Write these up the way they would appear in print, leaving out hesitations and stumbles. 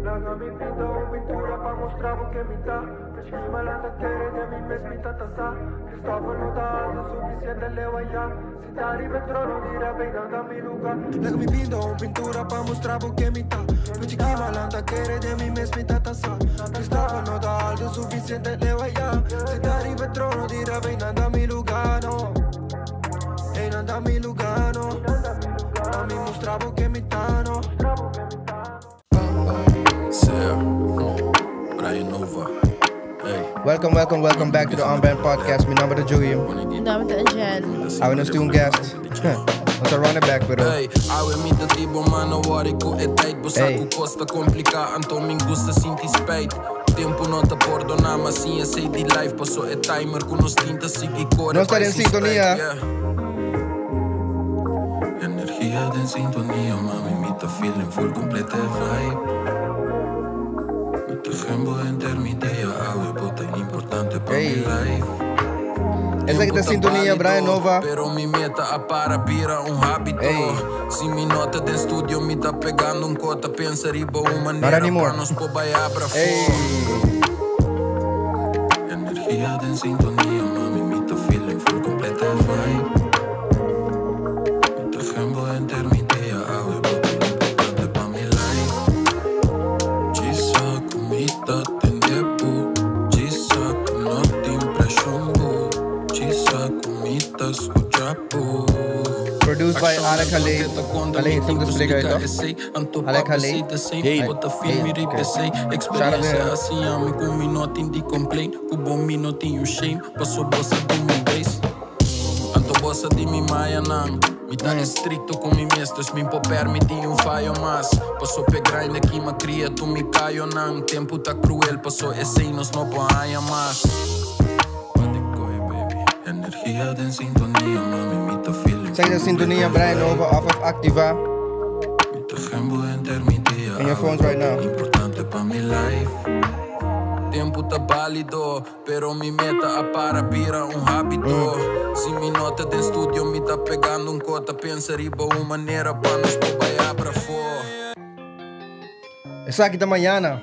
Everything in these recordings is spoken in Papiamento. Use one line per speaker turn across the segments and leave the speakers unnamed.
Laga mi pinta un pintura pa mustra bo ken mi ta. Prechi malanta kere den mi mes mi ta ta sa. Christopher no ta alto suficiente leu aya. Sinta riba e trono di rap einan ta mi luga. Laga mi pinta un pintura pa mustra bo ken mi ta. Prechi malanta kere den mi mes mi ta ta sa. Christopher no ta alto suficiente leu aya. Sinta riba e trono di rap einan ta mi luga, no. Einan ta mi luga, no. Pa mi mustra bo ken mi ta, no.
Sir, Brian Nova. Hey.
Welcome, welcome, welcome back to the On Brand Podcast. Mi nomber ta Joey.
Mi nomber ta Angel.
Awe nos tin un guest. Nos a run it back, pero.
Hey, awe mi ta di bo man, no worry ku e tijd. Bo sa
Hey.
ku kos ta kompliká, anto mi gusta sinti spijt. Tempu no ta pordoná, ma sin esei di life. Paso e timer ku nos tin ta sigui kore.
Nos ta
bai
den
sin
sintonia.
spijt, yeah. Energia den sintonia, mami, mi ta feeling full complete vibe. Mi ta gembo henter mi dia, awe bo ta importante pa mi
Hey.
life.
Esaki ta sintonia, Brian Nova.
Pero mi meta a para bira un hábito.
Hey.
Si mi nota den studio, mi ta pegando un kota. Pensa riba un
Not
manera
anymore.
pa nos por bai abra
Hey.
Energia den sintonia, mami, mi ta feeling full complete vibe. Mi ta gembo henter mi dia, awe bo ta importante pa mi life. Chisa ku mi ta tende bo, chisa ku no tin preshon bo, chisa ku mi ta skucha bo.
Produced by Alec Khaled. Khaled, zoek de spreker uit, toch? Alec Khaled.
Hey,
Hey, oké. Shout out
Experiencia
naar hem.
asina, mi ku mi no tin di complain, ku bo mi no tin un shame, paso bo sa di mi base. Anto bo sa di mi maya nan. Mi ta estricto ku mi mes, dus mi por permiti un fallo mas. Paso p'e grind aki m'a cria tur mi cayo nan. Tempo ta cruel, paso esey nos no por haya mas. Energia den sintonia, mami, mi ta feeling.
Esaki ta sintonia, Brian Nova, off of Activa.
Mi ta gembo henter mi dia.
In your phones right now.
Importante pa mi life. Tempo ta válido, pero mi meta a para bira un hábito. Si mi nota den studio, mi ta pegando un kota. Pensa riba un manera pa nos por bai abra fo.
Esaki ta Mañana.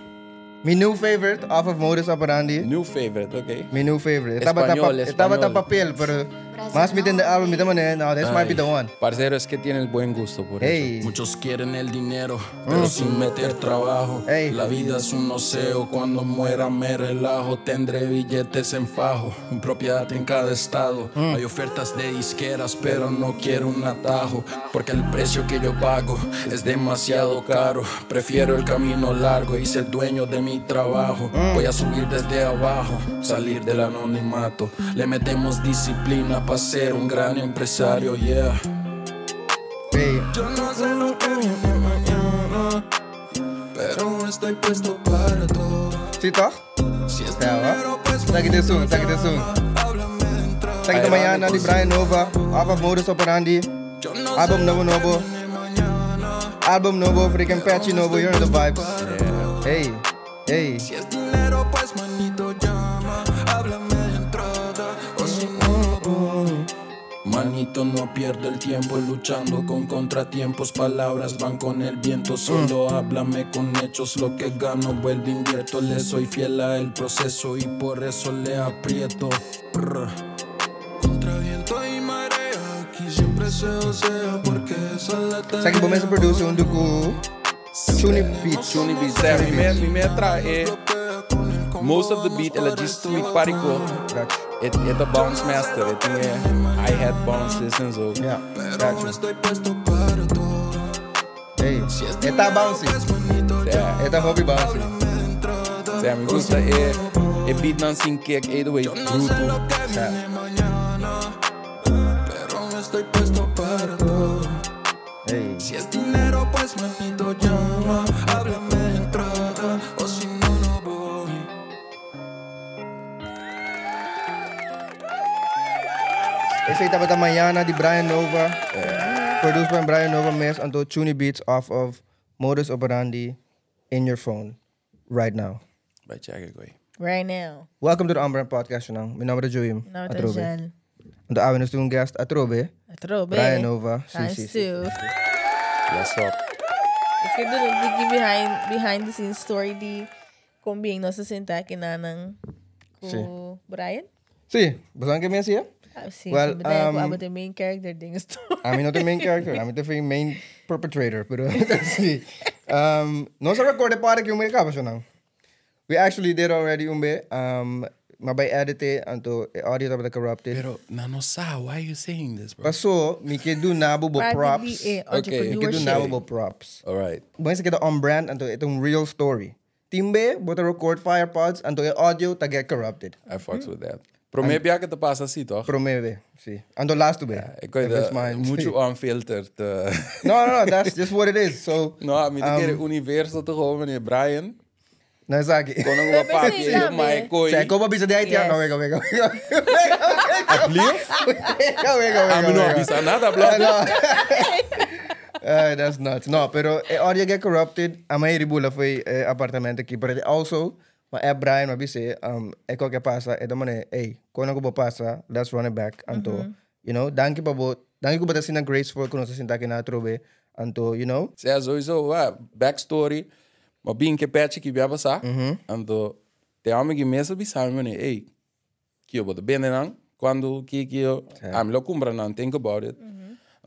Mi new favorite off of Modus Operandi.
New favorite, okay.
Mi new favorite. Estaba
Español,
estaba
español.
papel, pero mas mi tende álbum, mi tende no, this might be the one.
Parcero, es que tienes buen gusto por
Hey.
eso.
Muchos quieren el dinero, pero sin meter trabajo.
Hey.
La vida es un oseo, cuando muera me relajo. Tendré billetes en fajo, propiedad en cada estado. Hay ofertas de disqueras, pero no quiero un atajo, porque el precio que yo pago es demasiado caro. Prefiero el camino largo y ser dueño de mi trabajo. Voy a subir desde abajo, salir del anonimato. Le metemos disciplina pa' ser un gran empresario, yeah.
Hey.
Yo no sé lo que viene mañana, pero estoy puesto para todo.
Sí, toch?
Si es
Ja, hoor.
dinero, pues
Esaki ta esun, esaki ta esun.
háblame de entrada.
Esaki ta Mañana di Brian Nova, off of Modus Operandi.
Yo no sé
Album
lo
nobo
que
nobo.
viene mañana,
Album nobo, freaking patchy nobo, you're in the vibes. Hey, hey.
Si es dinero, pues manito llama, háblame de entrada, o si no voy. Manito, no pierdo el tiempo luchando con contratiempos. Palabras van con el viento, solo háblame con hechos. Lo que gano, vuelvo, invierto. Le soy fiel a el proceso y por eso le aprieto. Prr. Contra viento y marea, aquí siempre se osea porque esa es la
Esaki bo mes a produce hunto ku Chuni Beats.
Chuni Beats. Ja, mi me trae most of the beat, el a djis tweak pariko.
Gotcha.
E ta bounce master, e tin hi-hat bounces en zo.
Ja, gotcha.
Estoy puesto para todo.
Hey, e ta bouncy.
Ja.
E ta hopi bouncy.
Ja, mi gusta e beat nan sin kick, 808 bruto.
Ja.
Pero estoy puesto para todo.
Hey.
Si es dinero, pues manito llama. Háblame de entrada, o si no, no voy.
Esey tabata Mañana di Brian Nova. Produced by Brian Nova mes anto Chuni Beats off of Modus Operandi in your phone right now.
Bai check it, güey.
Right now.
Welcome to the On Brand Podcast, Shanang. Mi nomber ta Joey.
No,
Atrobe.
Angel.
Anto awe nos tin un guest atrobe.
Atrobe.
Brian Nova. Si,
Times
si, si.
two.
Bless up.
Es ke duna un tiki behind, behind the scenes story di kon bien nos a senta aki nanan ku
Sí.
Brian.
Sí, bo saben ke mi hacía?
Ah, sí,
Well,
so bedenk ku abo ta main character den e story.
Ami no ta main character, ami ta e main perpetrator, pero sí. Nos a record e party aki un be kaba shonan. We actually did already un be, ma bai edit e, anto e audio tabata corrupted.
Pero nan no sa, why you saying this, bro?
Paso, mi ke duna bo bo
Parti di
props.
e
Okay.
Mi ke duna bo
entrepreneurship.
bo props.
Alright.
Bo mester keda on brand, anto e ta un real story. Tin be, bo ta record firepods, anto e audio ta get corrupted.
I fucks with that. Prome bia ke ta pasa así, toch?
Prome be, si. Anto laatste be.
Ik weet
If it's mine.
mucho unfiltered.
No, no, no, that's just what it is. So,
No, mi te kere universo te gewoon, meneer Brian.
No, esaki.
Kon een
Pero
papi,
sí,
yo
tambe.
mai koi.
Sea, como bisa de Haití?
Yes.
No, wega, wega, wega.
Alsjeblieft.
Wega, wega,
A mi no
wega.
bisa nada, bro.
No. That's nuts. No, pero e audio get corrupted. A mãe ribula foi apartamento aqui. But also, ma é Brian, ma bise, é qualquer passa, é da mané, hey, quando que passa, let's run it back. Anto, dank je babo, dank je dat sina graceful, kuno sa sinta que na trobe. Anto, you know.
Sea, sowieso, wa, backstory. Ma bin ke patch ki bia pasa. Anto, te ame ki mesa bisa mi mane, hey, kio bo de bende nan, quando ki kio, am lo kumbra nan, think about it.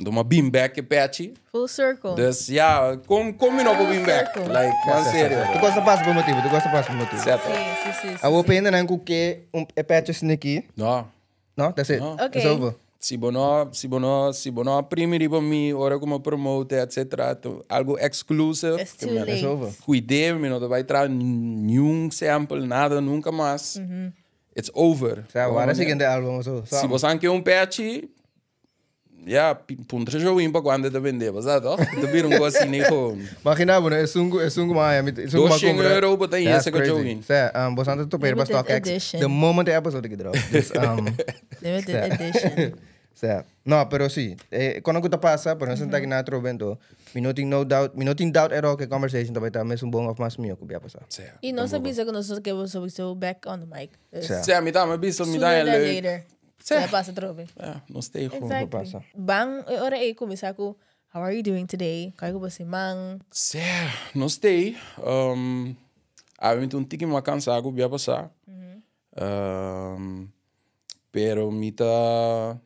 Anto, ma bin back ke patchy.
Full circle.
Dus ja, kom je nog op bin back.
Circle.
Like, man serio.
Tu gosta passa por motivo, tu gosta passa por motivo.
Zet
Sí, sí, sí, sí,
A vou
sí.
pena nan ku ke um e patch sneaky.
No.
No, that's it.
No.
Okay.
It's over.
Si bo no, si bo no, si bo no primi riba mi, ora como promote, etc. Algo exclusive.
It's
que
too
me-
late.
It's over.
Cuidei, mi no te vai traer nenhum sample, nada, nunca mais. It's over.
O sea, agora siguiente álbum so.
Si você quer um patch, ja, puntra jogo pa quando te vender, sabe? Toch? Te vira um gosto assim, gewoon.
Imagina, bueno, es un Miami, es un
200 euro bota in esse que jogo.
Sea, você anda topeer pa
Limited
StockX.
edition.
The moment the episode que drop. Dus,
Limited edition.
sea, no, pero sí, cuando que te pasa, pero no se que nada evento, mi no no doubt, mi no doubt at all que conversation también está mes un bom of más mío que voy a pasar.
Sea,
Y no sabía que nosotros que sowieso back on the mic. Dus
Sea.
Sea, mi dame visto, mi
sooner
dame
than
leuk.
later.
Sea.
Ya pasa trobe.
Ja, nog steeds gewoon.
Exactly.
pasa.
Bang, ora eh, kumisa ko, how are you doing today? Kaya ko ba si Mang?
Sea, nog steeds. A mim um tique uma cansado, bia passar. Pero mi ta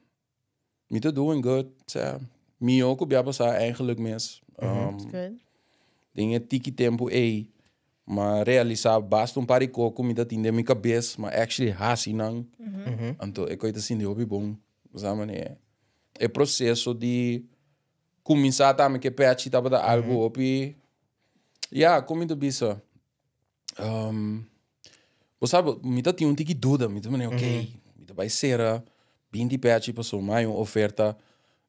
doing good. Sea, mi ook bia passar eigenlijk mis.
Good.
Dingen tiki tempo ei. Maar realisar basta um par de coco me dá tinde minha cabeça, maar actually hasi não. Então, é coisa assim de hobby bom. Sabe, né? É processo de começar também que pet tava da algo opi. Ja, como tu bisa. Você sabe, me dá tinha um tiki dúvida, me dá ok, me dá vai ser 20 pet passou mais uma oferta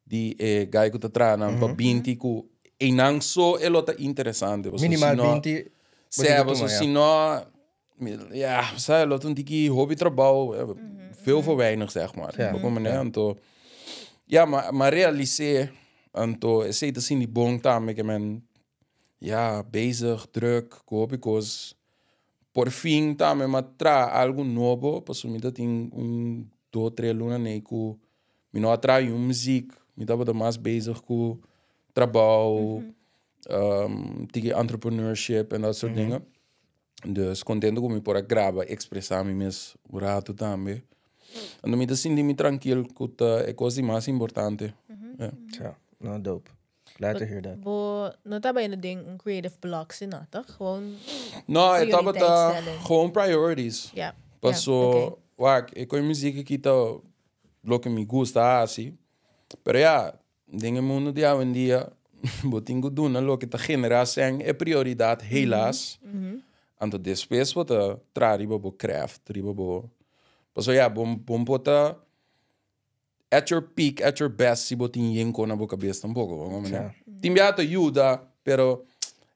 de guy que tá treinando para 20 ku e não só é lota interessante. Você,
Minimal
se não-
20.
Sim,
você
você se não ja, sabe, lot een tiki hobby trabalho, veel voor weinig zeg maar.
Ja.
Ja. né? Então, ja, maar realiseer, então, sei assim die bom também que men ja, bezig, druk, koop because por fim também maar tra algo novo, passo me dat in um, dois, três luna nee ku me não atrai um muziek, me tava mais bezig com trabalho, tiki entrepreneurship en dat soort dingen. Dus contento com me por grava, expressar me mes um rato também. En dan me sinto me tranquilo, que é coisa mais importante. Ja.
Ja, no, dope. Glad to hear that.
Bo, no taba yun ding un creative blocks in toch? Gewoon,
No, het tava tá
Prioriteitsstelling.
gewoon priorities.
ja.
Passou,
Ja, oké.
wak, ik kon muziek aqui tá lo que me gusta assim. Pero ja, dingen mundo de hoje em dia, botingo duna lo que tá generação é prioridade, helaas. Anto después bota tra riba bo craft, riba bo. Paso ja, bom bom bota at your peak, at your best, si botin yenko na boca cabeça tampouco, vamos né? Timbiato ajuda, pero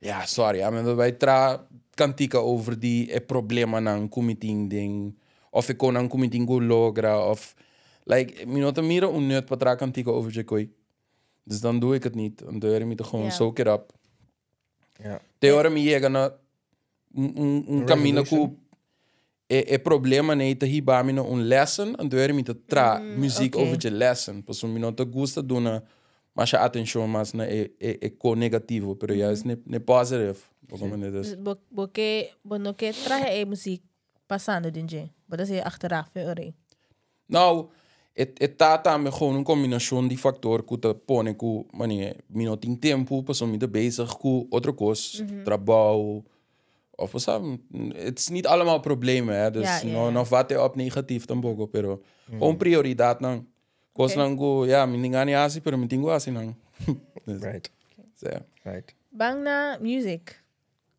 ja, sorry, a men vai tra cantica over die e problema nan kumiting ding of ik kon nan kumiting go logra of like mi nota mira un nut pa tra cantica over je koi. Dus dan doe ik het niet. Dan doe ik me gewoon
Ja.
soak it up.
Ja.
Te ora mi llega na un caminho ku e problema nee te hiba mi no un lesson en doe mi te tra muziek
oké.
over je lesson. Pas mi no te gusta doen. Masha atenshon mas na e e e ko negativo, pero juist ne ne positive. Bo comprende? Dus
Dus bo, bo ke, bo no ke traha e muziek pasando den dje. Bo ta hasié achteraf e ora ei.
Nou, e e ta tambe gewoon un combinacion di factor cu ta pone cu, mane, mi no tin tempo pasobra mi ta bezig cu otro cos, trabou, of bo sa, het is niet allemaal problemen, hè, dus no no vat e op negatief tampoco, pero gewoon prioridadnan. Cosnan cu, ja, mi tin gana di haci, pero mi tin cu haci nan. Dus,
Right,
sí.
right.
Ban na music.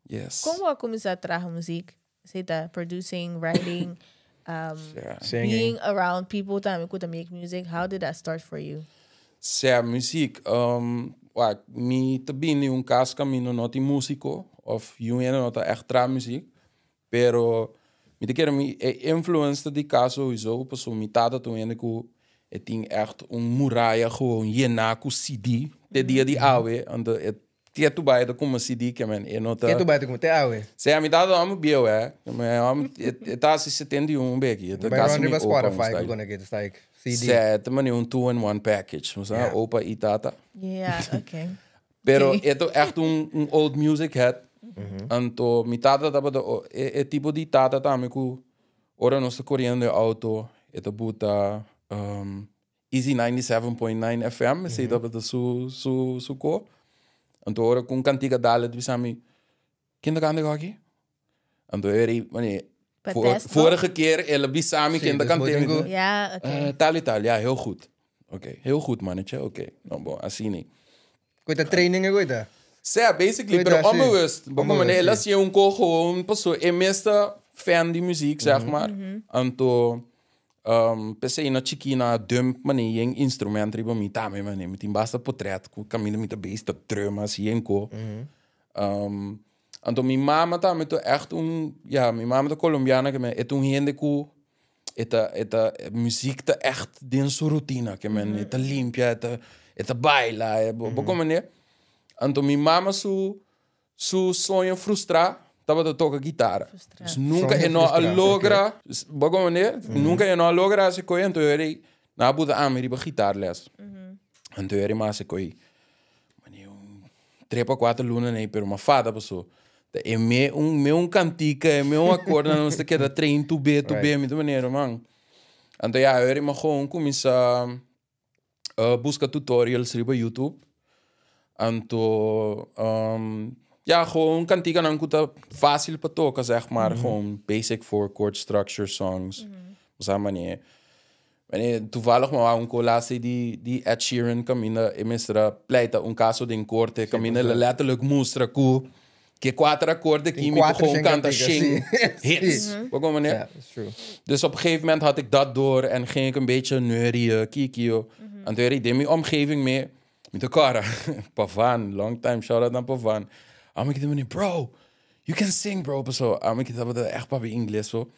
Yes.
Con bo a cuminsa traha muziek? Esey ta producing, writing,
Ja.
Singing.
being around people tambe cu ta make music. How did that start for you?
Sea, muziek. Wak, mi ta bini di un cas caminda no tin musico of yu hende no ta echt traha muziek. Pero mi ta kere mi e influence ta di cas sowieso pasobra mi tata ta un hende cu e tin echt un muraya gewoon yena cu CD te dia di awe. Anto e Ke tu bai ta kuma CD ke men e no ta.
Ke tu bai ta kuma te awe.
Sea mi tata homi bieu eh. Me homi e ta hasi 71 beki. E ta
Bai
kasi
rond
mi
riba
opa un
Spotify
style.
ku gonna get like CD.
Sea e ta mane un two in one package. Bo sa opa i tata.
Yeah, okay.
Pero e ta echt un un old music head. Anto mi tata tabata e e tipo di tata tambe ku ora nos ta koriendo e auto e ta buta Easy 97.9 FM, esei tabata su, su, su ko. Anto ora ku un kantika dal, e ta bisa mi, Ken ta kanta aki? Anto e rei, mane,
Pa
vor-
test, no?
vorige keer el a bisa mi
Sí,
ken ta
dus
kant'é.
bo tin ku-
Ja, oké.
Tal i tal, ja, heel goed. Oké, heel goed mannetje, oké. Nou bon, asina.
Koita training e koita.
Sea, basically,
Koita
pero
así.
onbewust. Bo
Onbewust,
mane, el a
sí.
hasié un ko gewoon paso e mes ta fan di muziek, zeg maar. Anto, P'esei na chikí na dump mane yen instrument riba mi tambe mane. Mi tin basta potret ku kaminda mi ta bezig ta drum hasi yen ko. Anto mi mama tambe ta ègt un, ya, mi mama ta colombiana ke men e ta un hende ku e ta e ta muziek ta ègt den su rutina ke men e ta limpia e ta e ta baila e bo komprende? Anto mi mama su Su soño frustrá tabata toka gitara. Dus nunka e no a logra, bo komprende? Nunka e no a logra hasi koe, anto e nan a buta ami riba gitarles. Anto e mas hasi koe, mane un tres pa kuater luna nei, pero m'a fada paso. Ta e me un me un kantika, e me un akorde, nan nos ta keda train tubé tubé, mi ta manera man. Anto ya, e m'a gewoon kuminsá buska tutorials riba YouTube. Anto, ja, gewoon kantikanan ku ta fásil pa toka, zeg maar. Gewoon basic four chord structure songs. Bo sa manera, manera toevallig mi a wak un kolasie di, di Ed Sheeran kaminda e mester a pleita un kaso den korte, kaminda el a letterlijk mustra ku ke kuater akorde
Tin
ki mi por
kuater
gewoon
shen
kanta
kantika,
shen
sí.
hits.
Sí.
Bo kon manera?
Ja, that's true.
Dus op een gegeven moment had ik dat door en ging ik een beetje neurieën, kikio. En toen ik deed mijn omgeving mee. Met de kara. Pavan, long time, shout out naar Pavan. Am ik meneer, bro, you can sing, bro. Zo, am ik dat echt papi Engels zo.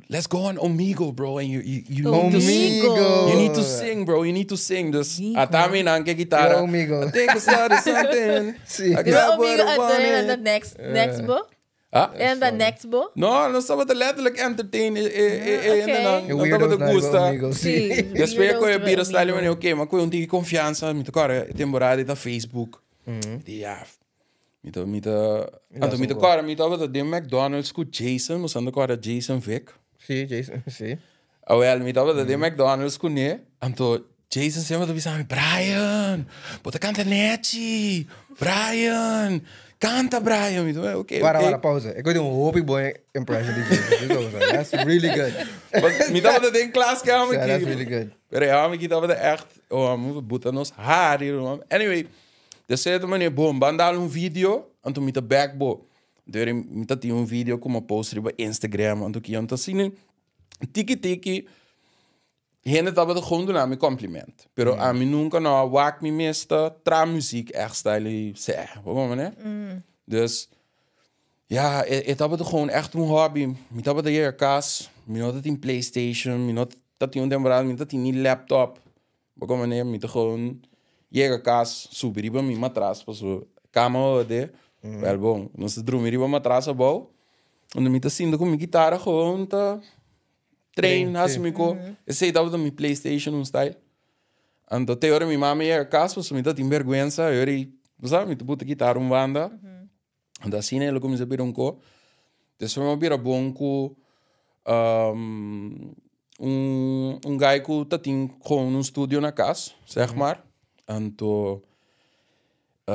Let's go on Omegle, bro. And you need to sing.
Omegle.
You need to sing, bro. You need to sing. Dus
Omegle.
atami nan ke gitara.
Yo, Omegle.
I think I started something.
Sí.
I
Pero
got what
Omegle,
I
anto
wanted.
en next, next bo?
Ah?
En dan next bo?
No, nos tabata letterlijk entertain. E,
Ah,
e,
oké.
nan,
E
nan
weirdos
tabata
na riba
gusta.
Omegle, sí.
Sí.
Despues
weirdos
ku e bira
riba
style,
Omegle.
mane, oké, ma ku un tiki konfiansa, mi ta kòrda e temporada ta Facebook. Di ja, mi ta, mi ta, anto mi ta kòrda, mi tabata den McDonald's ku Jason, bo sa ta kòrda Jason Vick?
Sí, Jason, sí.
Awel, mi tabata den McDonald's kuné, anto Jason semper ta bisa mi, Brian, bo ta kanta nechi, Brian, kanta Brian. Mi ta, oké,
Para,
oké.
para, pausa. Ik doe een hopi boy impression di Jason. Dit was That's really good.
Mas mi tabata den klas ku ami
Yeah, that's
ki.
really good.
Pero ja, ami ki tabata echt, oh, ami buta nos hari, man. Anyway, de cierta manier, bom, ban dal un video, anto mi ta back bo. Deur mi ta tin un video ku mi a post riba Instagram, anto ki anto asina, tiki tiki, Hende tabata gewoon duna mi compliment. Pero ami nunca no a wak mi mes ta tra muziek echt style y seh. Bo mane? Dus ja, e tabata gewoon echt un hobby. Mi tabata yega cas, mi no tatin PlayStation, mi no tatin un temporada, mi no tatin ni laptop. Bo mane? Mi ta gewoon yega cas, subi riba mi matras, paso cama ode. Wel bon, nos ta drumi riba matras abou. Unda mi ta sinta cu mi guitarra gewoon ta train, hasi mi ko. Esei tabata mi PlayStation un style.
Anto te ora mi mama yega cas, pasobra mi ta tin bergwensa, e ora ei, bo sa, mi ta buta guitar un banda. Anto asina el a cuminsa bira un co. Despues mi a bira bon cu un guy cu ta tin gewoon un studio na cas, zeg maar. Anto e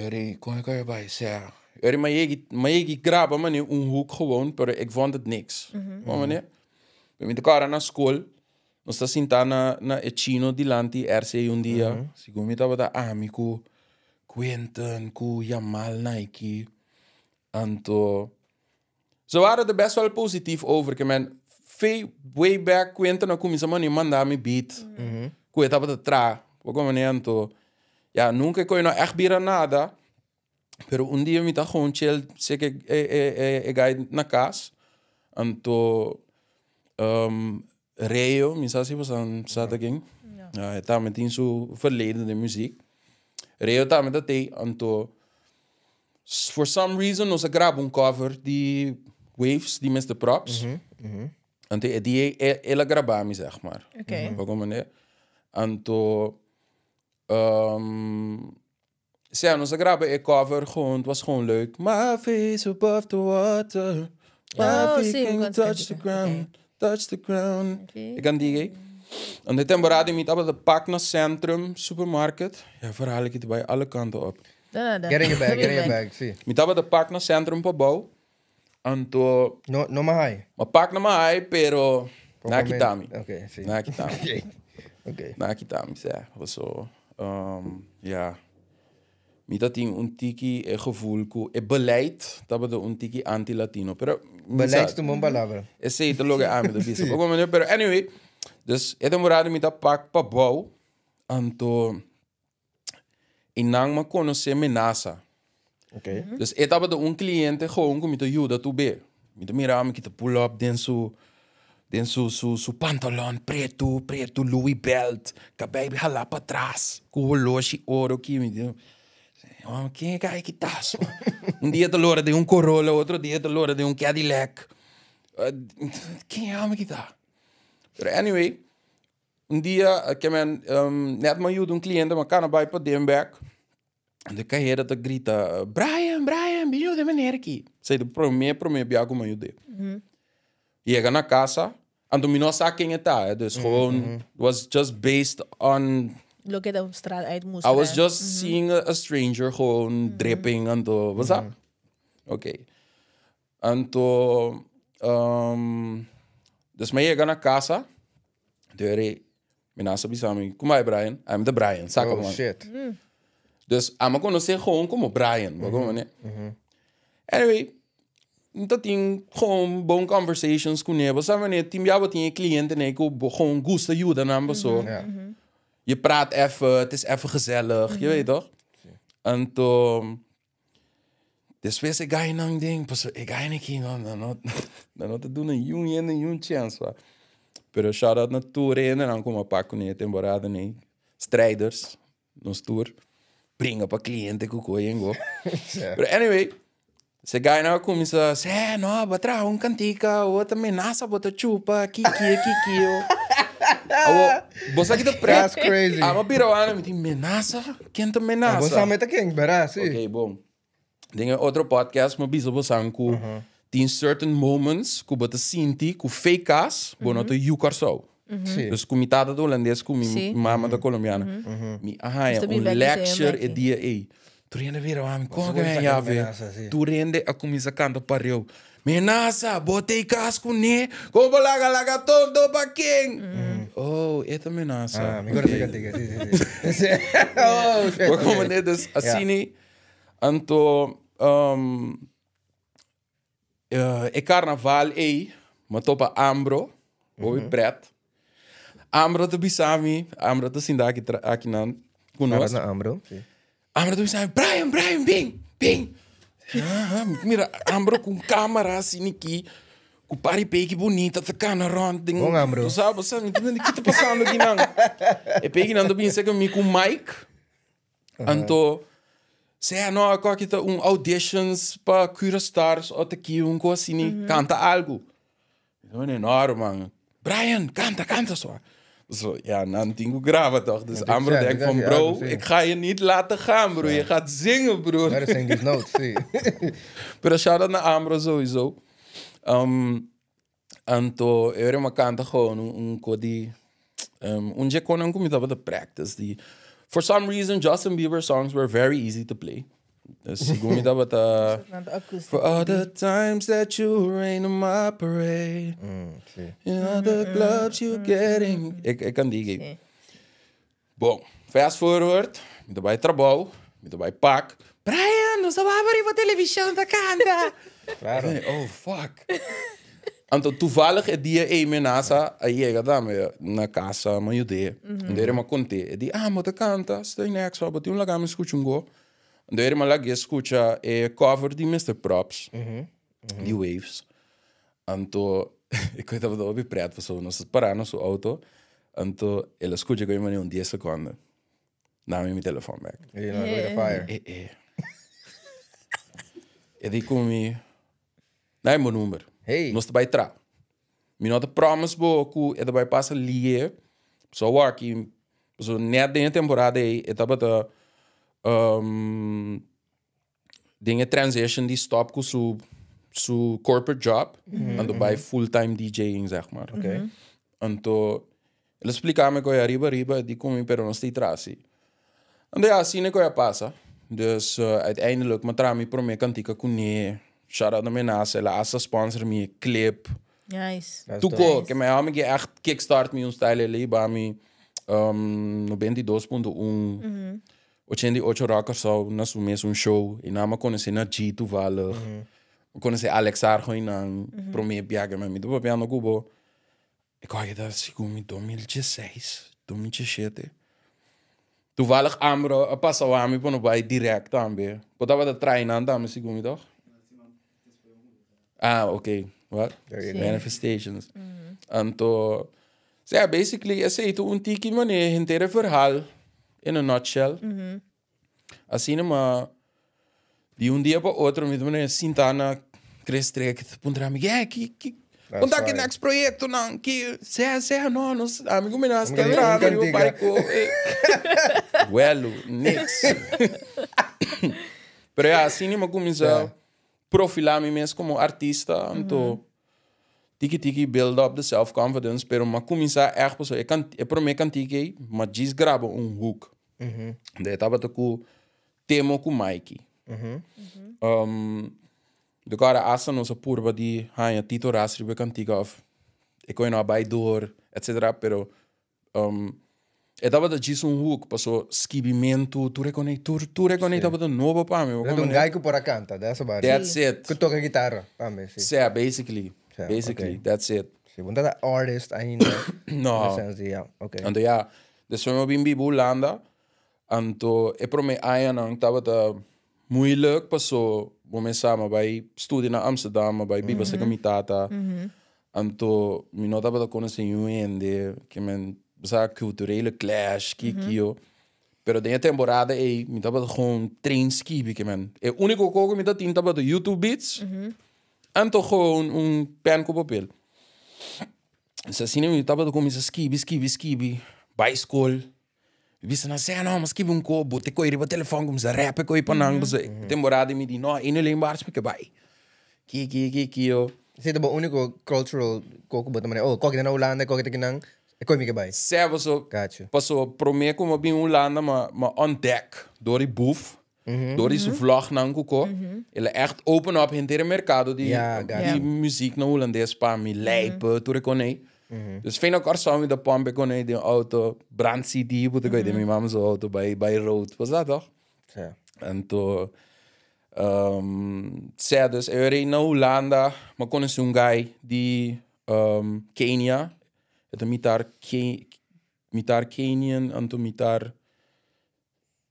ora ei, con e cu a bai? Sea, e ora ei mi a yegi, mi a yegi graba manera un hook gewoon, pero ik vond het niks. Bo manera? Mi ta kòrda na skol, nos ta sintá na na e chino dilanti RC un dia, segun mi tabata ami ku Quinton, ku Jamal Nike, anto ze waren er best wel positief over, ke men fe way back Quinton a kuminsá mane manda mi beat ku e tabata traha, bo komprende? Anto ya nunka e koe no ègt bira nada, Pero un dia mi ta gewoon chill, sek e, e, e, e, e guy na cas. Anto, Reo, mi sa si bosan sa ta ken. Ja, e tambe tin su verleden den muziek. Reo tambe ta tei, anto, for some reason nos a graba un cover di Waves di Mister Props. Anto e dia e, el a graba mi, zeg maar. Bo comprende? Anto, Sea, nos a graba e cover gewoon, het was gewoon leuk. My face above the water, my
Oh,
feet
sí,
can
mi
touch the
cantica,
ground, touch the ground.
Oké.
E cantica ei. En de temporada mi tabata pak na Centrum Supermarket. Ja, verhaal ik het bij alle kanten op.
No, no, no.
Get in your bag, get in your bag, sí.
Mi tabata pak na Centrum Pabou. Anto,
No, no mahai.
ma pak na mahai, pero
Poco
na
men-
kitami.
Oké, sí.
Na kitami.
Oké. Oké.
Na kitami, sa. So, ja. Mi ta tin un tiki e gevoel ku e beleid tabata un tiki anti-Latino. Pero, mi
Beleid
sa-
ta un bon palabra.
Esei ta loke ami ta bisa. Poco manera, pero anyway, dus e temporada mi ta pak pa bou, anto i nan m'a konosé Menasa.
Oké.
Dus e tabata un kliente gewoon ku mi ta yuda tur be. Mi ta mira mi kita pull up den su den su su su pantalon pretu pretu Louis belt, kabei halá patras ku holoshi oro aki. Mi di, Señor, ken e kai aki ta so? Un dia ta lora den un Corolla, otro dia ta lora den un Cadillac. Ken e hòmber aki ta? Pero anyway, Un dia ke men net m'a yuda un cliente m'a cana bai pa den bek de cajera ta grita Brian Brian bin yuda e meneer aki esei ta prome prome bia ku m'a yud'é yega na casa anto mi no sa ken e ta dus gewoon was just based on
Loke ta straat uit mustra.
I was just seeing a stranger gewoon dripping anto bo sa oké Anto, dus mi a yega na casa, deur mi nan sa bisa mi, kuma e Brian? Ami ta Brian, saka
Oh,
man.
shit.
Dus ami a conoce gewoon como Brian, bo como ne? Anyway, mi ta tin gewoon bon conversations cu ne, bo sa wanneer tin bia bo tin e cliente ne cu bo gewoon gusta yuda nan boso. Je praat even, het is even gezellig, je weet toch? Anto, Despues e gainan den, pasobra e gainan aki no, nan no, nan no ta duna niun hende niun chèns wa. Pero shout out na tur e hendenan ku a pak kuné e temporada nei, strijders, nos tur, bringa pa kliente ku koe en go. Pero anyway, se gainan a kuminsá, sè, no, bo a traha un kantika, bo ta menasa, bo ta chupa, kikio, kikio. Awo, bo sa ki ta pret?
That's crazy.
Amo bira wanda, mi tin menasa? Ken ta menasa?
Bo sa meta ken, bera, si.
Ok, bon. Den e otro podcast mi bisa bosan ku tin certain moments ku bo ta sinti ku fake kas bo no ta yu Kòrsou.
Si.
Dus ku mi tata ta hulandes ku mi mama ta kolombiana. Mi a haña
Nos ta
un
biba aki
lecture
sema
e
aki.
dia ei. Tur hende bira wak mi, kon
Bo
ke mi
sa
a
ke
yabe?
menasa, si.
Tur hende a kuminsá kanta pareu. Menasa, bo ta e kas kuné, kon bo laga laga tonto pa ken? Oh, e ta menasa.
Ah, mi conoce cantica, si, si, si. Oh, shit.
Bo comprende? Dus asina, anto e carnaval ei, mi a topa Ambro, hopi pret. Ambro ta bisa mi, Ambro ta sinta aki aki nan ku nos.
Shout out na Ambro. Si.
Ambro ta bisa mi, Brian, Brian, bin, bin. Ah, mira, Ambro ku un kamera asina aki, ku par di peki bunita ta kana rond den.
Bon Ambro.
Bo sa, bo sa, mi ta mende ki ta pasando aki nan. E pekinan ta bin serka mi ku mic. Anto, sea no, ako aki ta un auditions pa Cura Stars o ta ki un kos asina, kanta algu. Mi ta mende, no, ruman. Brian, kanta, kanta so. Zo, ja, nan tin ku graba toch? Dus
Ja,
Ambro
ja,
denkt
dat
van,
is-
bro,
ja, dat is-
ik ga je niet laten gaan, bro. Je gaat zingen, broer.
Better sing these notes, si.
Pero shout-out na Ambro sowieso. Anto, e ora m'a kanta gewoon un ko di un dje konan ku mi tabata practice di. For some reason, Justin Bieber songs were very easy to play. Dus segun mi tabata
Nan ta acoustic.
For all the times that you rain on my parade.
Si.
In all the clubs you getting. Ik kan die geven. Bom, fast forward. Mi ta bai trabou, mi ta bai pak. Brian, nos a wak riba television ta kanta.
Claro.
Oh, fuck. Anto toevallig e dia ei menasa a yega tambe na casa m'a yud'é. Anto ere m'a cont'é. E di, ah, bo ta canta, stay next, bo tin un laga mi scucha un go. Anto ere m'a lag'é scucha e cover di Mister Props, di Waves. Anto e koe tabata hopi pret pasobra nos a para na su auto. Anto el a scucha koe manera un dies seconde. Dame mi telefon bek.
E no, with the fire.
E, e. E di ku mi, Dai bo number.
Hey.
Nos ta bai tra. Mi no ta promise bo ku e ta bai pasa lie. So awor aki, so net den e temporada ei, e tabata um, den e transition di stop ku su su corporate job, anto bai full time DJing, zeg maar.
Okay.
Anto, el a spliká mi koe ariba ariba, di ku mi, pero nos ta tra si. Anto ya, asina koe a pasa. Dus uiteindelijk mi a traha mi promé kantika kuné. Shout out na Menasa, el a hasta sponsor mi e clip.
Nice.
That's
Tuko,
dope.
ke mi hòmber ke echt kickstart mi un style el ei ba mi 92.1, 88 Rock Kòrsou na su mes un show. I nan mi a konosé na G toevallig. Mi konosé Alex Argo i nan promé biaha. Mi ta papiando ku bo. E kòrda ta segun mi 2016, 2017. Toevallig Ambro a pasa wami pa no bai direct tambe. Bo tabata trai nan tambe segun mi toch? Ah, ok. Wat? Manifestations. Anto, so ja, basically esei ta un tiki manera henter e verhaal in a nutshell. Asina ma di un dia pa otro mi ta manera sinta na Chris Trek ta puntra mi, yeah, ki, ki,
That's
konta ki
fire.
next proyectonan, ki, sea, sea, no, nos, ami ku mi nas ta
Ami
traha
ku
riba
kantika.
barco. Welu, niks. Pero ja, asina mi a kuminsá profilá mi mes komo artista, anto tiki tiki build up the self confidence, pero mi a kuminsá ègt pasobra e kan, e promé kantika ei, mi a djis graba un hook. De e tabata ku Temo ku Mikey. De kora hasta nos a purba di haña Tito Ras riba e kantika of e koe no a bai door, etcetera, pero e tabata djis un hook, paso skibimentu, tur e kone, tur, tur e kone tabata nobo pa mi.
Era un guy ku por a kanta, that's about it.
That's it.
Ku toka guitarra tambe, si.
Sea, basically.
Sea,
Basically,
okay.
that's it.
Si, bo no ta artist ainda.
No.
In the sense di, ja, okay.
Anto ya, despues mi a bin biba Hulanda, anto e prome añanan tabata moeilijk paso bo mes sa mi a bai studia na Amsterdam, mi a bai biba serka mi tata, anto mi no tabata konosé niun hende, ke men sa culturele clash, ki kio. Pero den e temporada ei mi tabata gewoon train skibi ke men. E úniko kos ku mi ta tin tabata YouTube beats, anto gewoon un pen ku papel. Dus asina mi tabata kuminsá skibi, skibi, skibi, bai skol. Mi bisa nan, sè no, mi a skibi un ko, bo te koe riba telefòn, kuminsá rap e koe pa nan. Pasobra e temporada mi di, no, ene leen bars mi ke bai. Ki, ki, ki, ki, yo.
Esei ta bo úniko cultural ko ku bo ta manera, oh, koke ta na Hulanda, koke ta kinan, e koe mi ke bai.
Sè, paso,
Gotcha.
paso promé ku mi a bin Hulanda, mi a, mi a ontdek dor di Boef, dor di su vlognan ku ko, el a ègt open up henter e merkado di,
Ja, gotcha.
di muziek na Hulandes pa mi, lijpe, tur e konei. Dus fijn Kòrsou mi ta pump e konei den auto, brand CD, bo ta koe den mi mama su auto bai, bai road. Was dat toch?
Sè.
Anto, sè, dus e ora ei na Hulanda, mi a konosé un guy di Kenia. E ta mitar Ke, mitar Kenyan, anto mitar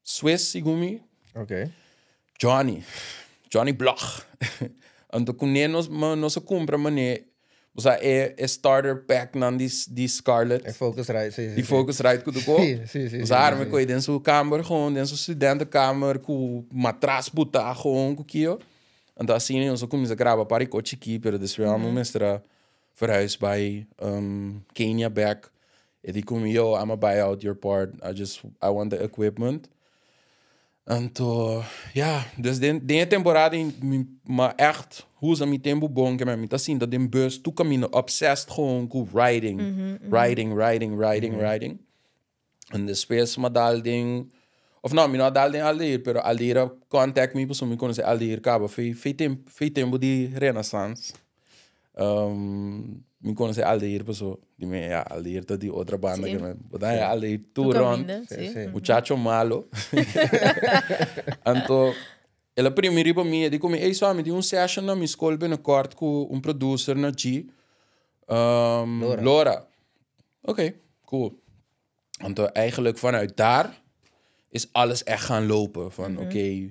Swiss, segun mi.
Ok.
Johnny. Johnny Bloch. Anto kuné nos, nos a kumpra mané, o sea, e, e starter pack nan di, di Scarlett.
E Focusrite, si, si.
Di Focusrite ku toko.
Si, si, si.
Nos a arma koe den su kamer gewoon, den su studentenkamer, ku matras butá gewoon ku kio. Anto asina nos a kuminsá graba par di kos chikí, pero despues amo mester a verhuis bai Kenia bek. E di ku mi, yo, I'ma buy out your part. I just, I want the equipment. Anto, ja, dus den, den e temporada mi ma echt usa mi tempo bon, ke mi ta sinta den bus tur kaminda obsessed gewoon ku writing, writing, writing, writing, writing. En despues m'a dal den, of no, mi no a dal den Aldeir, pero Aldeir a contact mi, pasobra mi konosé Aldeir kaba fei, fei tem, fei tempo di Renaissance. Mi konosé Aldeir paso, di mi, ja, Aldeir ta di otro banda ke mi, bo ta haña Aldeir tur rond.
Kaminda, sí.
Muchacho malo. Anto, el a primi riba mi, e di ku mi, ey so, mi tin un session na mi skol binnenkort ku un producer na G.
Lora.
Lora. Oké, cool. Anto eigenlijk vanuit daar is alles echt gaan lopen. Van oké,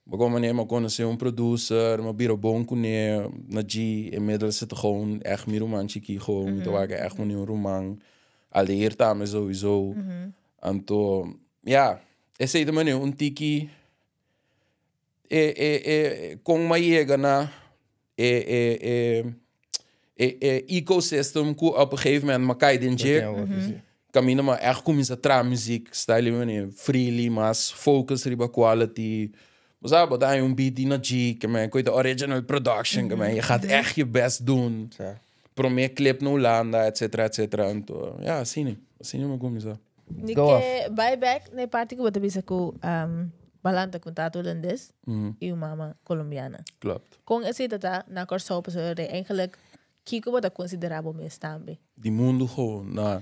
we komen neer, we konden un producer, m'a bira bon kuné, na G, inmiddels zit er gewoon echt mi ruman chiki gewoon, mm -hmm. echt un ruman. Aldeir tambe sowieso. Anto, ja, esei ta manera un tiki e, e, e, kon m'a yega na e, e, e, e, e ecosystem ku op een gegeven moment m'a kai den dje. Kaminda m'a echt kuminsá traha muziek, style manera freely, mas focus riba quality. Maar sabe, dat un beat di na G, ke men, de original production, ke men, je gaat echt je best doen. Promé clip na Hulanda, et cetera, et cetera. Anto, ja, asina, asina m'a kuminsá.
Ni
Go
ke bai back na e parti ku bo ta bisa ku b'a lanta ku un tata hulandes i un mama colombiana.
Klopt.
Kon esei ta ta na Kòrsou pasobra rei eigenlijk kiko bo ta konsiderá bo mes tambe?
Di mundu gewoon, na.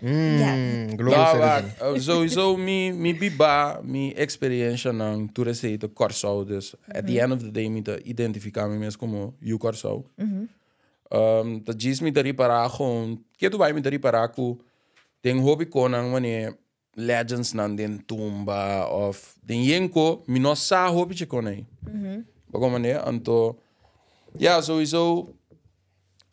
Global
Nou,
citizen.
wak, sowieso mi biba, mi experiencianan, tur esei ta Kòrsou. Dus at the end of the day mi ta identifiká mi mes komo yu Kòrsou. Ta djis mi ta ripará gewoon, ke tu bai mi ta ripará ku den hopi konan wanneer legendsnan den tumba of den yenko, mi no sa hopi dje kon ei. Bo komprendé? Anto, ja, sowieso,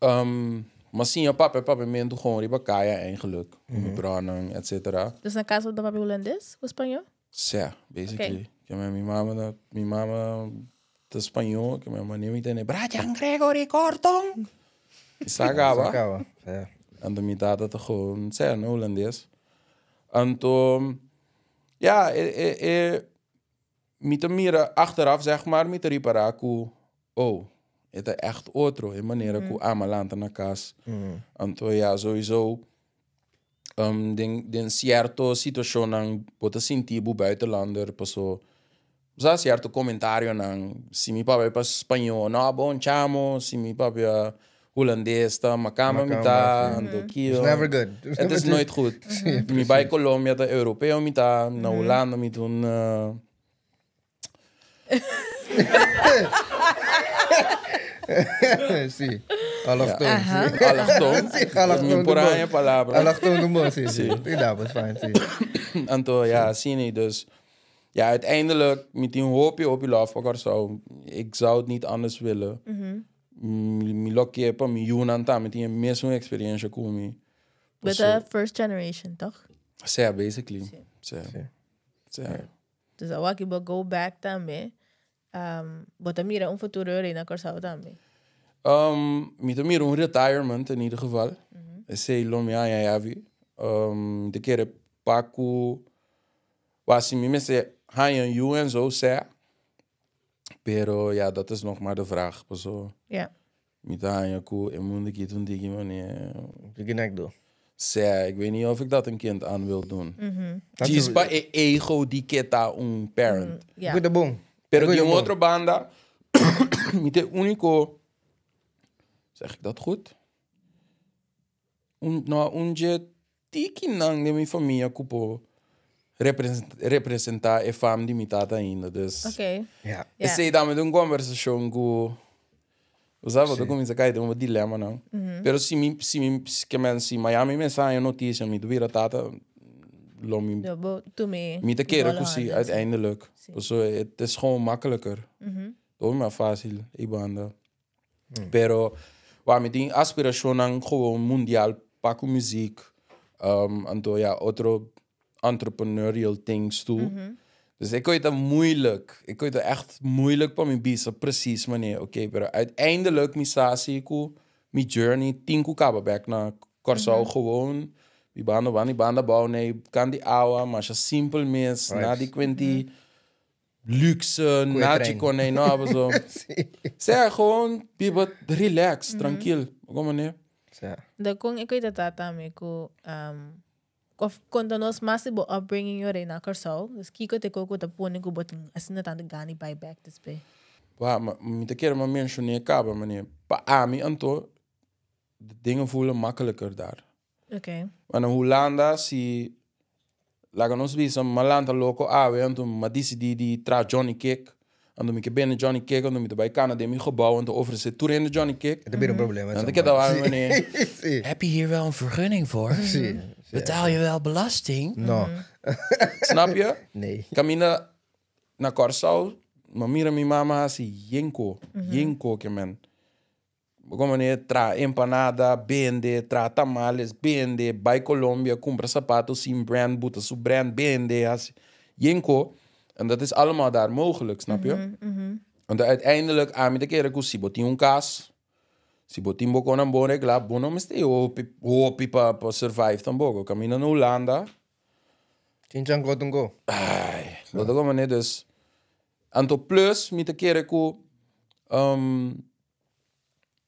m'a siña papia papiamentu gewoon riba kaya eigenlijk. Ku mi bronan, et cetera.
Dus na kas bo ta papia hulandes ku spañó?
Sè, basically. Ke men mi mama ta, mi mama ta spañó, ke men manera mi tende Brian Gregory Korton. I sa kaba.
Sa kaba, sè.
Anto mi tata ta gewoon, sè, na hulandes. Anto, ja, e, e, e, mi ta mira achteraf, zeg maar, mi ta ripará ku, oh, e ta echt otro, e manera ku ami a lanta na kas. Anto, ja, sowieso, den sierto situashonnan bo ta sinti bo buitenlander, paso, sa sierto komentarionan, si mi papia pa spañó, no, bon chamo, si mi papia hulandes ta makamba mi ta, anto kio.
It's never good.
Het is nooit goed. Mi bai Colombia ta europeo mi ta, na Hulanda mi ta un
Sí. Allochtoon.
Aha.
Sí.
Allochtoon.
Sí, allochtoon.
Mi por haña palabra.
Allochtoon do bom, sí. Sí. Sí, dat was fijn, sí.
Anto, ja, asina, dus ja, uiteindelijk, mi tin hopi, hopi love pa Kòrsou. Ik zou het niet anders willen. Mi lo ke pa mi yunan tambe tin e mesun experiencia ku mi.
Bo ta first generation, toch?
Sí, basically.
Sí.
Sí.
Sí.
Sí.
Dus awor bo go back tambe. Bo ta mira un futuro rei na Kòrsou tambe.
Mi ta mira un retirement in ieder geval. Esei lo mi haña heavy. Mi ta kere pa ku, wa si mi mester haña un yu en zo, sea. Pero ja, dat is nog maar de vraag. Paso mi ta haña ku e mundu aki ta un tiki manera.
Tiki nek do.
Sea, ik weet niet of ik dat een kind aan wil doen.
Dat
Djis
is-
pa e ego di ke ta un parent.
Goed bom.
Pero
Goed
di un
bom.
otro banda, mi ta e úniko, zeg ik dat goed? Un, no, un dje tikinan den mi famia ku por representá e fam di mi tata ainda. Dus esei ta mi un kombersashon ku, bo sa, bo ta kuminsá kai den un dilemanan. Pero si mi, si mi, ke men, si Miami mester haña notisia mi ta bira tata, lo mi,
Lo bo tuma
mi ta kere
volle
ku si
handen.
uiteindelijk. Pasobra het is gewoon makkelijker. Door maar fácil, e banda. Pero, wa, mi tin aspirashonnan gewoon mundial pa ku muziek. Anto ja, otro entrepreneurial things toe. Dus ik weet het moeilijk. Ik weet het echt moeilijk pa mi bisa precies wanneer. Oké, pero uiteindelijk mi sa si ku mi journey tin ku kaba bek na Kòrsou gewoon. Bibando banda di Banda Abou nei kant di awa, masha simpel mes, nada di kuenti luxe, nada
trein.
Konei no, so. Sea, gewoon biba relax, trankil. Kon manera?
Sea.
Da kon e koita tata me ku of konta nos mas di bo upbringing yore na Kòrsou. Dus kiko te koko ta pone ku bo tin asina tantu gana bai bek despues?
Wa, ma mi ta kere ma menshoné kaba, meneer. Pa ami anto, de dingen voelen makkelijker daar. Maar na Hulanda, si laga nos bisa, m'a lanta loko awe, anto m'a disidí di traha Johnny Cake. Anto mi ke bende Johnny Cake, anto mi ta bai kana den mi gebouw, anto ofresé tur hende Johnny Cake.
E ta bira un problema.
Dan ta keda wak, meneer.
Heb je hier wel een vergunning voor? Betaal je wel belasting?
No.
Snap je?
Nee.
Kaminda na Kòrsou, m'a mira mi mama hasi yenko, yenko ke men. Kon manera traha empanada, bende, traha tamales, bende, bai Colombia, kumpra sapato sin brand, buta su brand, bende, hasi yenko. En dat is allemaal daar mogelijk, snap je? Want uiteindelijk, ami ta kere ku si bo tin un kas, si bo tin bo konan bon reglá, bo no mester hopi, hopi pa survive tampoko. Kaminda na Hulanda,
Chinchan go tun go.
Ai, bo ta kon manera dus. Anto plus mi ta kere ku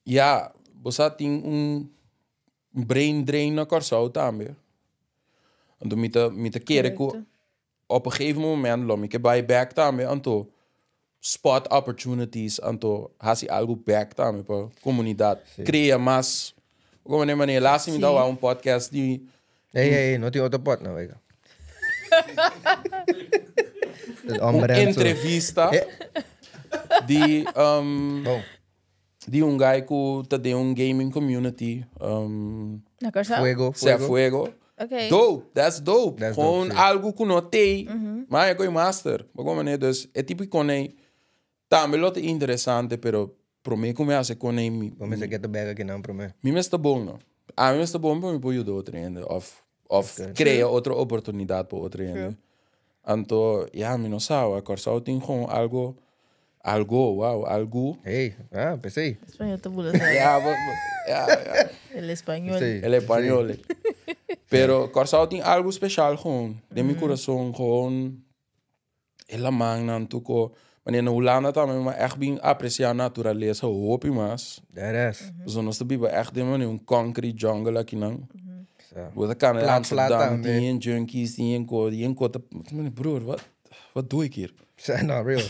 ya, bo sa tin un brain drain na Kòrsou tambe. Anto mi ta kere ku op een gegeven moment lo mi ke bai bek tambe, anto spot opportunities, anto hasi algu bek tambe pa komunidat. Krea mas. Kon manera manera laatst mi dawa un podcast di
Hey, hey, no tin otro pot no, oiga.
Un
Un
entrevista di
Bon.
di un guy ku ta den un gaming community.
Na Kòrsou?
Fuego,
Sea
fuego.
Fuego. Dope, that's dope.
That's
Gewoon
dope, sí.
algo ku no tei, maar e koi master. Maar kon manera, dus e tipo konei tambe lo ta interesante, pero promé ku mi hasi konei mi
Bo mester get the bag aki nan promé.
Mi mester bon no. Ami mester bon pa mi por yuda otro hende of krea otro oportunidat pa otro hende. Anto ya mi no sa, Kòrsou tin gewoon algo algo, wow, algu.
Hey, ah, p'esei.
Español ta bula sa.
Ja, ja, ja.
El español.
P'esei.
El español. Pero Kòrsou tin algo spesial gewoon. Den mi kurason gewoon e lamannan tuko. Wanneer na Hulanda tambe mi a echt bin apresiá naturalesa hopi mas.
That is.
Pasobra nos ta biba echt den manera un concrete jungle akinan.
Sa.
Bo ta kana
Plat,
Amsterdam,
plat tambe.
tin yen junkies, tin yen ko, yen ko ta, broer, wat doe ik hier?
Sa, no, real.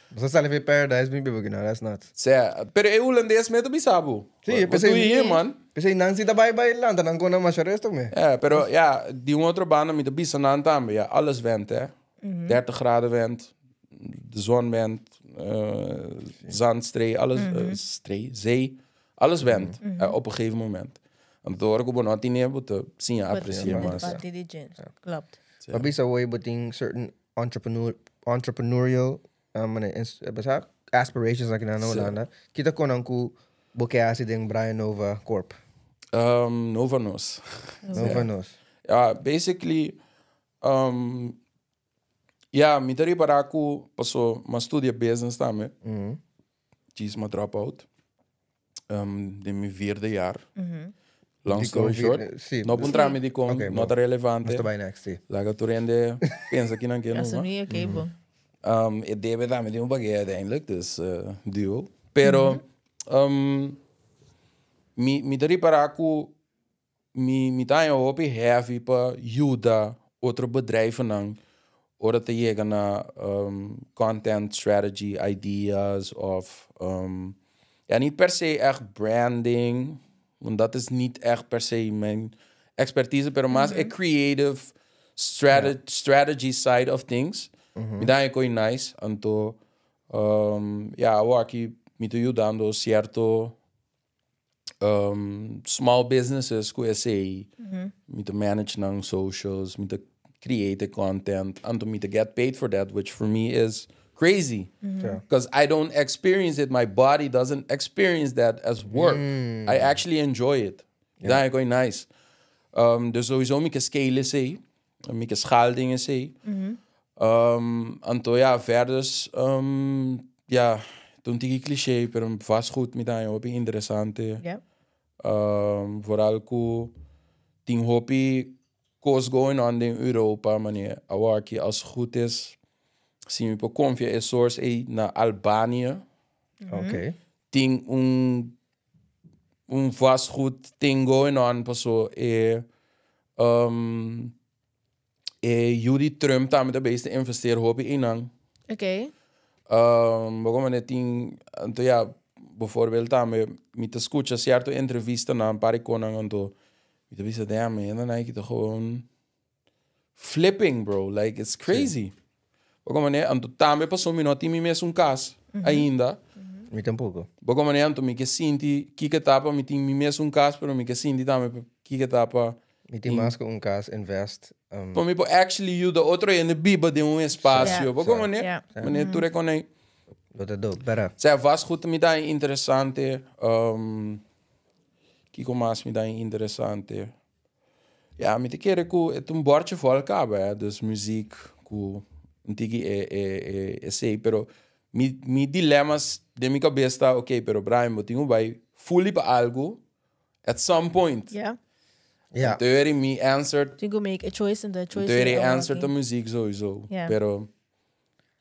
Bo sa sali fi paradise bin biba akinan, that's nuts.
Sea, pero e hulandes mes ta bisa bo.
Sí,
Wat
pensei-
doe je hier, man?
P'esei nan si ta bai bai lanta nan kona masha resto me.
Ja, pero ja, di un otro banda mi ta bisa nan tambe. Ja, alles went, hè. 30 graden went, de zon went, zandstree, alles, stree, zee, alles went op een gegeven moment. Want door ik op een tien bo ta siña apreciá mas.
Parti di gym. Klopt.
Maar bisa way bo tin certain entrepreneurial basa aspirations aki na Hulanda. Kita konan ku bo ke hasi den Brian Nova Corp?
Nova Nos.
Nova Nos.
Ja, basically, ja, mi ta ripará ku paso m'a studia business tambe. Djis m'a drop out. Den mi vierde jaar. Long story short.
Sí.
No puntra mi dikon,
Ok,
no
bon.
ta relevante.
Nos ta bai next, sí.
Laga tur hende pensa kinan ke numa.
Asumí, ok, bon.
E debe tambe di un bagé uiteindelijk, dus duo. Pero mi ta ripará ku mi ta haña hopi heavy pa yuda otro bedrijvennan ora ta yega na content strategy ideas of ja, niet per se echt branding, want dat is niet echt per se mijn expertise, pero mas e creative strategy side of things. Mi ta haña koi nice, anto ja, awor aki mi ta yudando cierto small businesses ku esei. Mi ta manage nan socials, mi ta create content, anto mi ta get paid for that, which for me is crazy. Because I don't experience it, my body doesn't experience that as work. I actually enjoy it. Ta haña koi nice. Dus sowieso mi ke scale esei, mi ke schaal dingen esei. Anto ja, verder, ja, un tiki cliché, pero vastgoed mi ta haña hopi interesante. Vooral ku tin hopi Kos going on den Europa, manera awor aki als het goed is, si mi por konfia e source ei na Albanië. Tin un vastgoed thing going on paso e yu di Trump tambe ta bezig ta investeer hopi einan. Bo manera tin, anto ja, bijvoorbeeld tambe mi ta skucha sierto entrevistanan par di konan, anto mi ta bisa, damn, man, nan ta gewoon flipping, bro, like it's crazy. Bo manera, anto tambe paso mi no tin mi mes un kas ainda.
Mi tampoko.
Bo manera, anto mi ke sinti kiko ta pa mi tin mi mes un kas, pero mi ke sinti tambe kiko ta pa
Mi tin mas ku un kas, invest.
Pa mi por actually yuda otro hende biba den un espasio. Bo manera, manera tur e konei.
Lo ta dope, pera.
Sea, vastgoed mi ta interesante. Kiko mas mi ta interesante? Ja, mi ta kere ku e ta un bordje vol kaba, hè. Dus muziek, ku un tiki e sei, pero mi dilemma's den mi kabes ta, ok, pero Brian, bo tin ku bai fully pa algu at some point. Anto mi answer
Tin ku make a choice and the choice
Anto
is
answer
working.
Ta muziek sowieso. Pero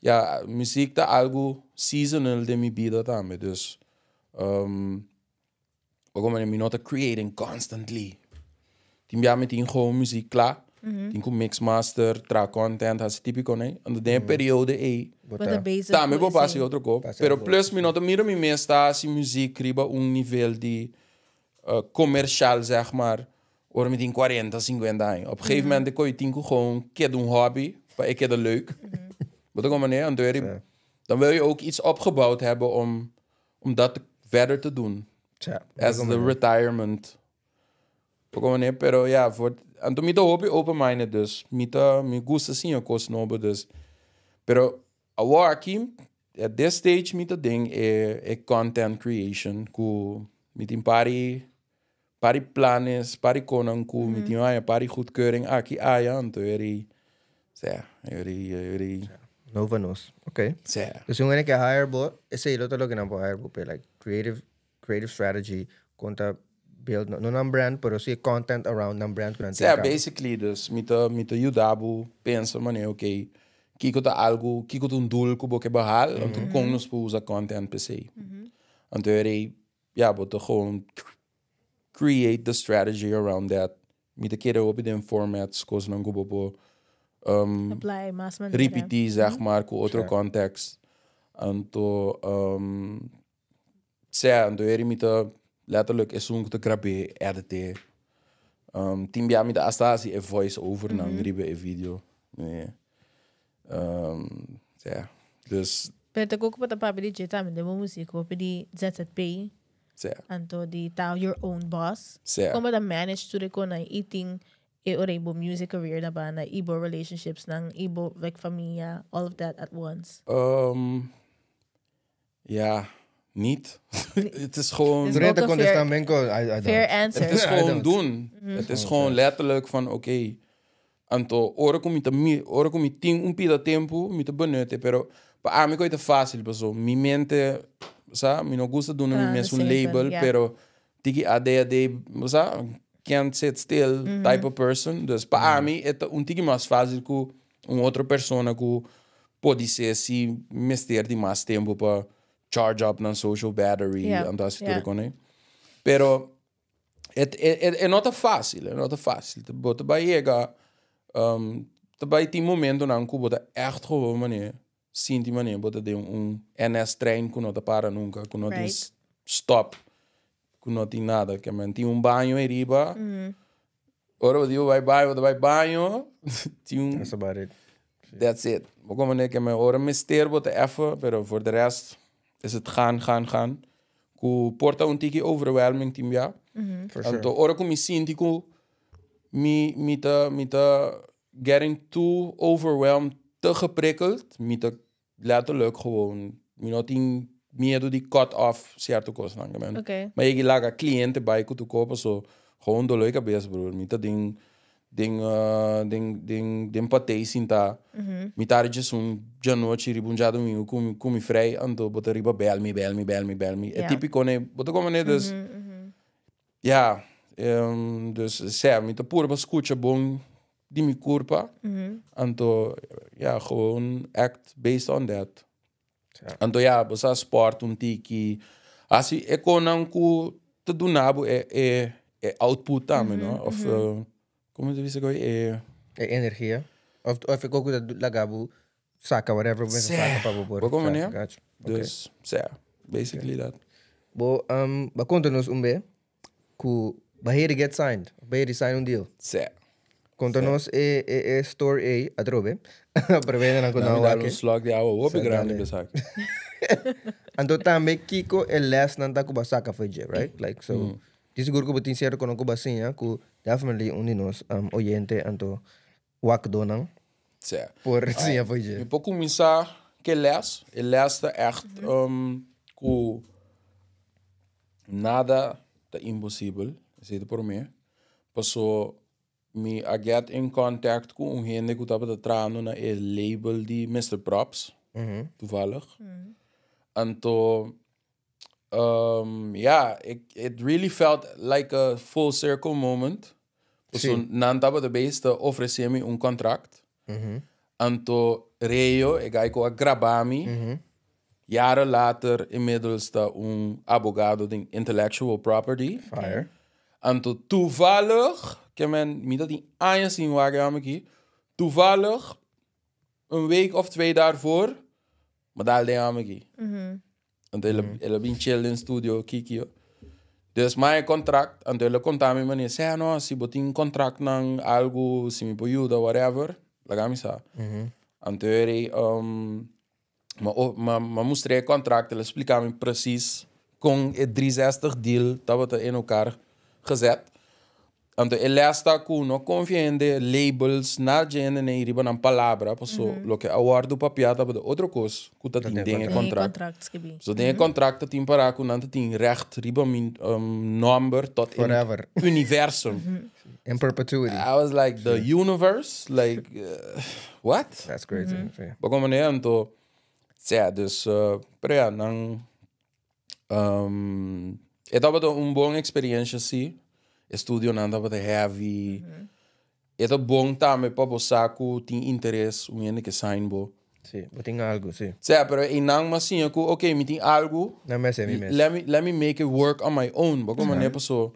ja, muziek ta algo seasonal den mi bida tambe. Dus ook wanneer mi no ta creating constantly. Tin bia mi tin gewoon muziek klaar. Tin ku mix master, traha content, hasi típiko, nee. Anto den periode ei.
But the basic
Tambe bo
is
pasa otro ko. Pero plus mi no ta mira mi mes ta hasi muziek riba un nivel di commercial, zeg maar. Ora mi tin 40, 50 aña. Op een gegeven moment kon je tin ku gewoon keda un hobby, pa e keda leuk. Wat ook manier, anto dan wil je ook iets opgebouwd hebben om dat verder te doen. As the retirement. Ook manier, pero ja, voor, anto mi ta hopi open-minded dus. Mi ta, mi gusta siña kos nobo dus. Pero awor aki, at this stage mi ta den e content creation ku mi tin pari planes, pari konan ku mi tin aya pari goedkeuring aki aya, anto eri, sea, eri
Nova nos. Ok.
Sea.
Dus un ke hire bo, esei lo ta loke nan por hire bo pe, like creative strategy konta build no nan brand, pero si content around nan brand ku nan
Sea,
tin kaba.
Basically dus mi ta yuda bo pensa mane, ok, kiko ta algo, kiko ta un doel ku bo ke behaal, anto kon nos por usa content p'esei. Anto eri, ja, bo ta gewoon create the strategy around that. Mi ta kere op den formats kos nan ku bo por
Apply mas manera.
Repeti, zeg maar, ku otro context. Anto sea, anto eri mi ta letterlijk esun ku ta grab'é, edit. Tin bia mi ta hasta hasi e voice over nan riba e video. Nee. Sea, dus
Pero ta koko pa papia di dje tambe den bo muziek, hopi di ZZP, anto di ta your own boss. Kon bo ta manage tur e konan i tin e ora bo music career na banda, i bo relationships nan, i bo like famia, all of that at once?
Ja, niet. Het is gewoon
Dus
Durante
ook een
contestar menko, I don't.
Fair answer.
Het is
I
gewoon
don't.
doen. Het is gewoon letterlijk van, oké. Anto, ora ku mi ta mi, ora ku mi tin un pida tempu, mi ta benutte, pero pa ami koi ta fásil, paso mi mente, sa, mi no gusta duna mi
Ah,
mes un
zeker,
label, pero tiki ADHD, sa, can't sit still type of person. Dus pa ami e ta un tiki mas fásil ku un otro persona ku por ser si mester di mas tempu pa charge up nan social battery, anto asina tur kon. Pero het no ta fásil, e no ta fásil. Bo ta bai yega, ta bai tin momento nan ku bo ta echt gewoon manier, sinti manier, bo ta den un NS-trein ku no ta para nunka, ku no tin stop, ku no tin nada. Ke men tin un baño ariba, ora bo di bai baño, bo bai baño, tin un
That's about it.
That's it. Bo komo ke men ora mester bo ta effe, pero voor de rest is het gaan, gaan, gaan. Ku por ta un tiki overwhelming tin bia.
For sure.
Anto, ora ku mi sinti ku mi ta getting too overwhelmed, te geprikkeld, mi ta letterlijk gewoon, mi no tin miedu di cut off sierto kosnan, man. Ma ik laga cliënten bij ku tu kopen so gewoon dolor kabes, broer. Mi ta den Pathé sinta. Mi ta just un djanochi riba un djadumingu ku mi frei, anto bo ta riba bel mi, bel mi, bel mi, bel mi. E típiko ne, bo ta komo ne, dus ja, dus sea, mi ta purba skucha bon. di mi kurpa. Anto, ja, gewoon act based on that. Anto ja, bo sa sport un tiki. Hasi e konan ku ta duna bo e output tambe, no? Of, kon ta bisa koe? E
E energia. Of e kos ku ta laga bo saka whatever bo mester saka pa bo por.
Bo komo ne?
Gotcha.
Dus, sea, basically dat.
Bo, bo a konta nos un be ku bo a heri get signed, bo a heri sign un deal.
Sea.
Konta nos e e e story ei atrobe pa bendenan ku
Dame
nan
dal
wak.
un slok di awa hopi grandi besaki.
Anto tambe kiko e lesnan ta ku bo a saka for dje, right? Like so, di sigur ku bo tin sierto kono ku bo a siña ku definitely un di nos oyente anto wakdonan
Sea.
por siña for dje.
Mi por kuminsá ku e les. E les ta ègt ku nada ta imposibel, esei ta promé. Paso mi a get in contact ku un hende ku tabata trahando na e label di Mister Props, toevallig. Anto, ja, it really felt like a full circle moment. Paso nan tabata bezig ta ofresé mi un contract. Anto Reo, e guy ku a graba mi, jaren later inmiddels ta un abogado den intellectual property.
Fire.
Anto toevallig, ke men, mi ta tin aña sin wak e hòmber aki, toevallig un week of twee daarvoor, mi a dal den e hòmber aki. Anto el a, el a bin chill den studio kikio. Dus mi a contract, anto el a konta mi manera, sea no, si bo tin contractnan, algu, si mi por yuda, whatever, laga mi sa. Anto e ma mustr'é e contract, el a splika mi precies kon e 360 deal tabata in elkaar gezet. Anto e les ta ku no konfia hende labels, nada dje hende nei riba nan palabra, paso loke a wòrdu papiá tabata otro kos ku ta tin den e kontrakt. So den e kontrakt ta tin pará ku nan ta tin règt riba mi nòmber tot in
Forever.
universum.
In perpetuity.
I was like, the universe? Like, what?
That's crazy. Sí.
Bo komo ne? Anto, sea, dus, pero ya, nan, e tabata un bon experiencia, sí. E studionan tabata heavy. E ta bon tambe pa bo sa ku tin interes un hende ke sign bo.
Sí, bo tin algu, sí.
Sea, pero einan mi a siña ku, ok, mi tin algu.
Na mes e mi mes.
Let me make it work on my own. Bo komo ne? Paso,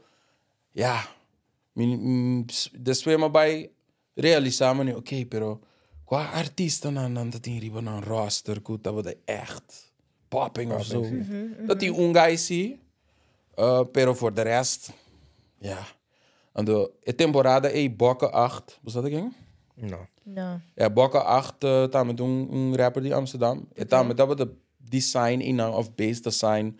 ya, mi, despues mi a bai realisá mane, ok, pero kua artistanan nan ta tin riba nan roster ku tabata echt popping of zo? Ta tin un guy sí, pero voor de rest, ja. Anto, e temporada ei Bokke 8, bo sa ta ken?
No.
No.
Ja, Bokke 8 tambe un rapper di Amsterdam. E tambe tabata design einan of based design.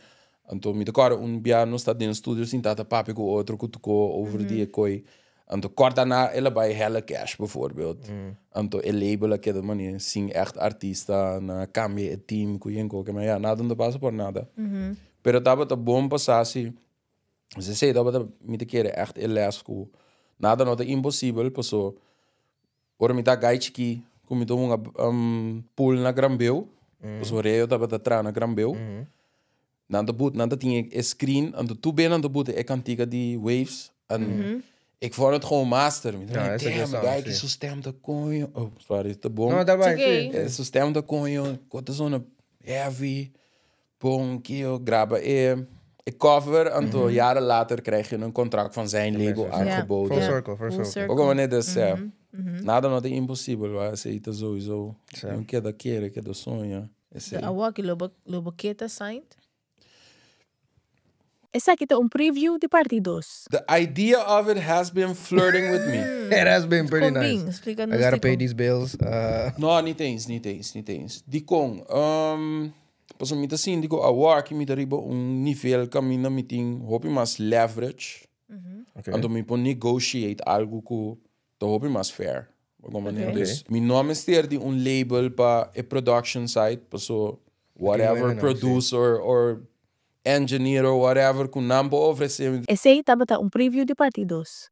Anto mi ta kòrda un bia nos ta den studio sintá ta papia ku otro ku tokó over di e koi. Anto kòrt daarna el a bai Hella Cash bijvoorbeeld. Anto e label a keda manera sin echt artista na kambia e team ku yen koke. Ma ja, nada no ta pasa por nada. Pero tabata bon pa sa si. Esei tabata mi ta kere echt e les ku nada no ta imposibel paso ora mi ta gai chikí ku mi ta hunga pool na Granbeu, pasobra Reo tabata traha na Granbeu. Nan ta but, nan ta tin e screen, anto tur be nan ta buta e kantika di Waves. En ik vond het gewoon master. Mi ta
Ja, esa
damn,
song,
guy,
sí.
su stem ta coño. Oh, sorry, ta bon.
No, ta bai,
okay.
sí.
Su stem ta coño, kota zona heavy, bon, kio, graba e cover. Anto jaren later krijg je een contract van zijn label aangeboden.
Full circle, full
Full
circle.
circle.
Ook wanneer dus, ja, nada no ta imposibel, maar esei ta sowieso. No keda kere, keda soña. Esei.
De awaki lo bo keda signed.
Esaki ta un preview di parti 2.
The idea of it has been flirting with me.
It has been pretty
Kon bin,
nice.
splika
I
nos
gotta
di
pay
kon.
these bills.
No, niet eens, niet eens, niet eens. Di kon. Paso mi ta sinti ku awor mi ta riba un nivel kaminda mi tin hopi mas leverage. Anto mi por negotiate algo ku ta hopi mas fair. Como Dus mi no mester di un label pa e production side, paso whatever
bueno,
producer or engineer or whatever ku nan por ofresé.
Esei tabata un preview di parti 2.